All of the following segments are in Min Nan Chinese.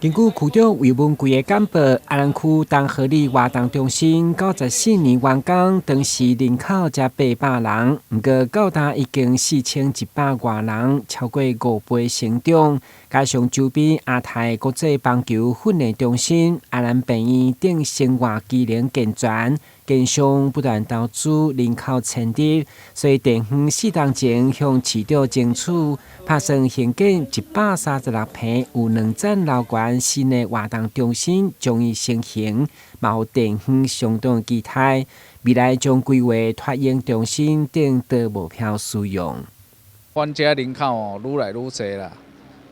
根據區長魏文貴的簡報，阿蘭區東河里活動中心94年完工，當時人口才800人，毋過到今已經4100外人，超過5倍成長。加上周邊亞太國際棒球訓練中心、阿蘭病院等生活機能健全，建商不斷投資人口遷入，所以地方4冬前向市長爭取，拍算興建136坪有兩層樓懸新的活動中心，將伊成形，嘛予地方相當期待，未來將規劃託嬰中心等多目標使用。阮遮人口哦，愈來愈濟啦，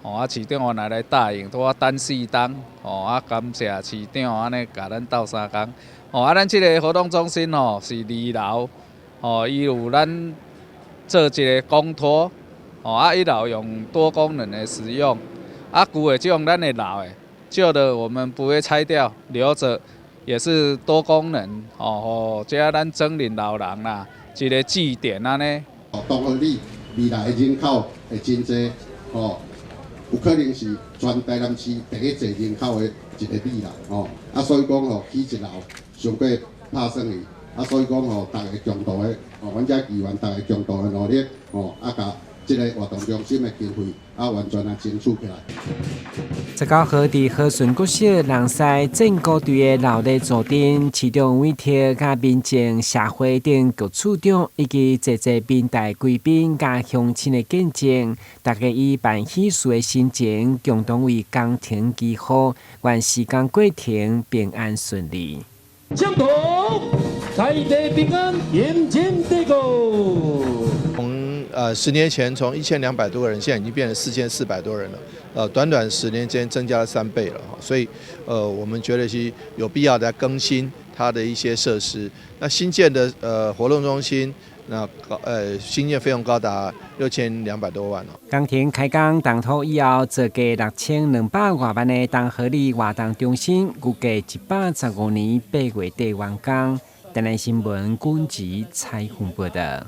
哦啊市長原來來答應，拄仔等4冬，哦啊感謝市長按呢共咱鬥相共，哦啊咱這个活動中心吼是二樓，哦伊有咱做一个公托，哦啊一樓用多功能的使用，啊舊的這種咱會留的，舊的我們不會拆掉，留著也是多功能，哦，予遮咱增齡老人啦，一个據點按呢。哦，東河里未來的人口會真濟，哦，有可能是全台南市第一濟人口的一个里啦，哦，啊，所以講吼，起一樓傷過拍算去，啊，所以講吼，逐个共同的，哦，阮遮議員逐个共同的努力，哦，啊，共這个活動中心的經費啊，完全啊爭取起來。19號佇和順國小人西戰鼓隊的鬧熱助陣，市長委託佮民政、社會等局處長以及濟濟民代貴賓佮鄉親的見證，大家以辦喜事的心情，共同為工程祈福，願施工過程平安順利。相同，財地平安，嚴謹地個。從10年前從1200多個人，現在已經變成4400多人了。短短10年間增加了3倍了，所以我們覺得是有必要來更新它的一些設施。那新建的活動中心，那高新建費用高達6200多萬哦。工程開工動土以後，造價6200外萬的東河里活動中心，預計115年8月底完工。台南新聞軍籍採訪報道。